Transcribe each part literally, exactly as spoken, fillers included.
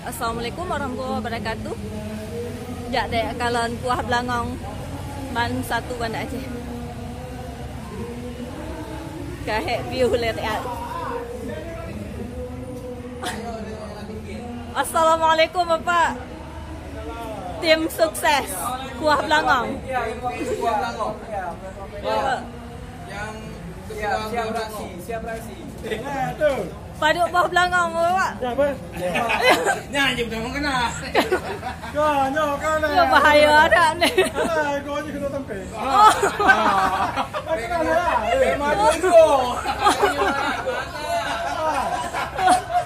Assalamualaikum warahmatullahi wabarakatuh. Jak dek kalon kuah beulangong ban satu Banda Aceh. Ka hék view lé tiat. Assalamualaikum Bapak. Tim sukses kuah beulangong. Bapak. Yang siap, siap beraksi, siap beraksi. Padub boh beulangong, Bapak. Siapa? Nyan je beutama kena. Kau nyoe kan. Ya, bahaya adak ni. Alah, kau je kena tampil. Oh. Ah. Kau kena lah. Memang dulu.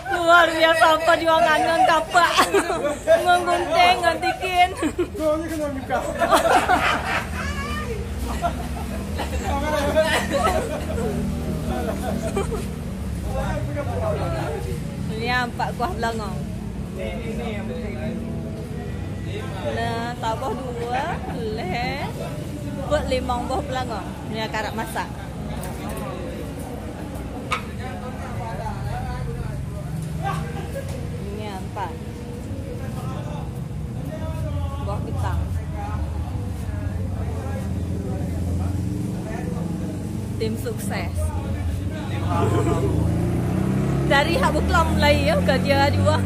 Luar biasa perjuangan ngon kapak. Ngon gunting, ngon tikin. Kau je kena buka. Nyan pat kuah beulangong. Na saboh, dua, lhèe, peuet, limong boh beulangong. Nyan karab masak. Nyan pat. Boh keutang. Tim sukses. Dari hak beuklom mulai ya, ka dia dua.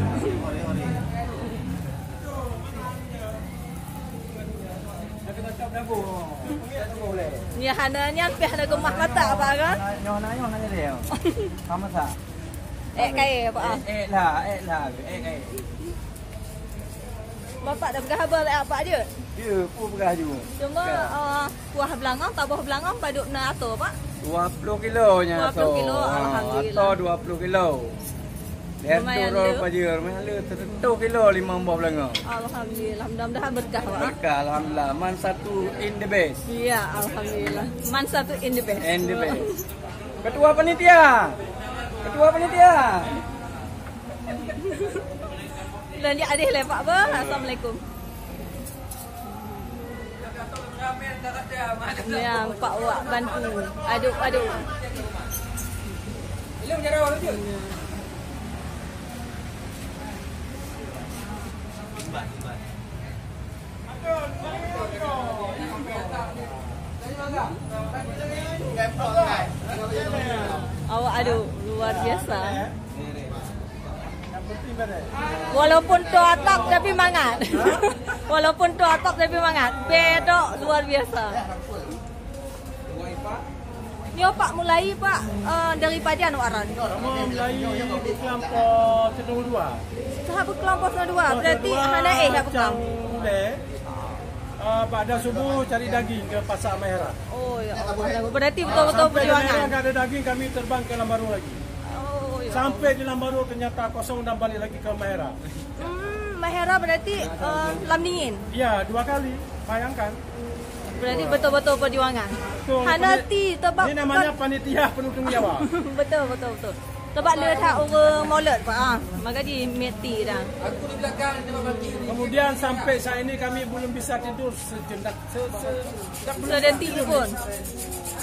Ya, hana nyan pih hana keumah mata, Pak, kan? Nyoh na, nyoh na jadi. Sama sa. Eh, kaya, Pak, ah. Eh, eh lah, eh lah, eh, eh. Bapak dah peugah haba lé Apak jeuet? Ya, peue peugah jeuet. Cuma, eh, kuah beulangong, taboh beulangong padub na atô, Pak? Dua puluh kilo nyan atô. Dua puluh kilo, ah, alhamdulillah. Atô dua puluh kilo. Lumayan le. Pajeur, lumayan le, seratus kilo limong boh beulangong. Alhamdulillah, mudah-mudahan berkah, Pak. Berkah, alhamdulillah. Man satu in the best. Iya, alhamdulillah. Man satu in the best. In the best. Ketua panitia. Ketua panitia. Dan dia adih lé, Pak, bah. Assalamualaikum. Ya, Pak, wak bantu. Aduk, aduk. Awak aduk luar biasa. Walaupun toh atap tapi mangat. Walaupun toh atap tapi mangat. Bedok luar biasa. Nyoe Pak mulai Pak, eh, dari pajan wak ron? Kamoe mulai beukeulampok siplôh dua. Tahap beukeulampok siplôh dua, berarti hana éh hak beukeulampok. Macam ulèe, eh, bak dah subuh cari daging ke pasar Mahera. Oh ya Allah, berarti betul-betul perjuangan. Sampai di Mahera nggak ada daging, kami terbang ke Lambaru lagi. Oh ya Allah. Sampai di Lambaru ternyata kosong dan balik lagi ke Mahera. Hmm, Mahera berarti, eh, lam dingin? Ya, dua kali. Bayangkan. Berarti betul-betul perjuangan. Betul. Hana ti teubak. Ini namanya panitia penuh tanggung jawab. Betul, betul, betul. Teubak le that ureueng molot, Pak. Ah, maka di meti dah. Kemudian sampai saat ini kami belum bisa tidur sejenak, se-, se-, sedetik pun.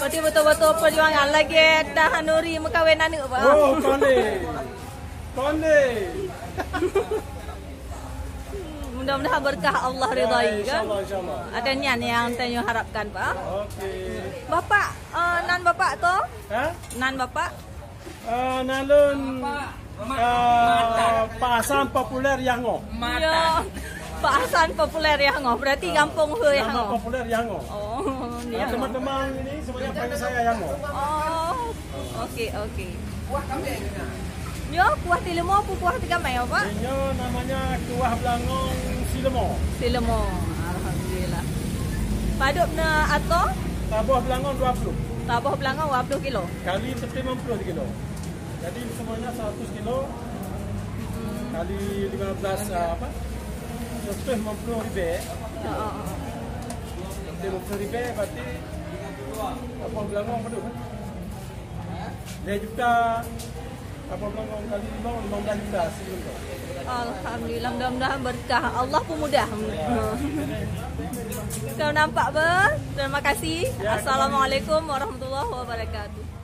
Berarti betul-betul perjuangan. Lagèe dah nuri meukawen aneuk, Pak. Oh, pandai. Pandai. Mudah-mudahan berkah Allah ridai, kan? Ya, insya Allah, insya Allah. Ada nyan nyang tanyoe harapkan, Pak. Oke. Bapak, eh, nan Bapak tu? Ha? Nan Bapak? Eh, nan lôn, eh, Pak Hasan populer Yah Ngo. Ya. Pak Hasan populer Yah Ngo. Berarti gampông he Yah Ngo. Nama populer Yah Ngo. Oh, ya. Teman-teman ini semuanya panggil saya Yah Ngo. Oh, oke, oke. Nyoe kuah tileumo, peue kuah tigamai, Pak? Nyoe namanya kuah beulangong sileumo. Sileumo. Alhamdulillah. Padub na atô? Taboh beulangong dua puluh. Taboh beulangong dua puluh kilo. Kali seratus lima puluh kilo. Jadi semuanya seratus kilo. Hmm. Kali lima belas, ah, apa? Seratus lima puluh ribèe. Ha, ha, ha. Seratus lima puluh ribèe berarti taboh beulangong padub? Lhèe juta, apa, beulangong kali lima, lima belas juta sijeuem tu. Alhamdulillah, mudah-mudahan berkah. Allah peumudah. Kau nampak, Bang? Terima kasih. Ya, Assalamualaikum warahmatullahi wabarakatuh.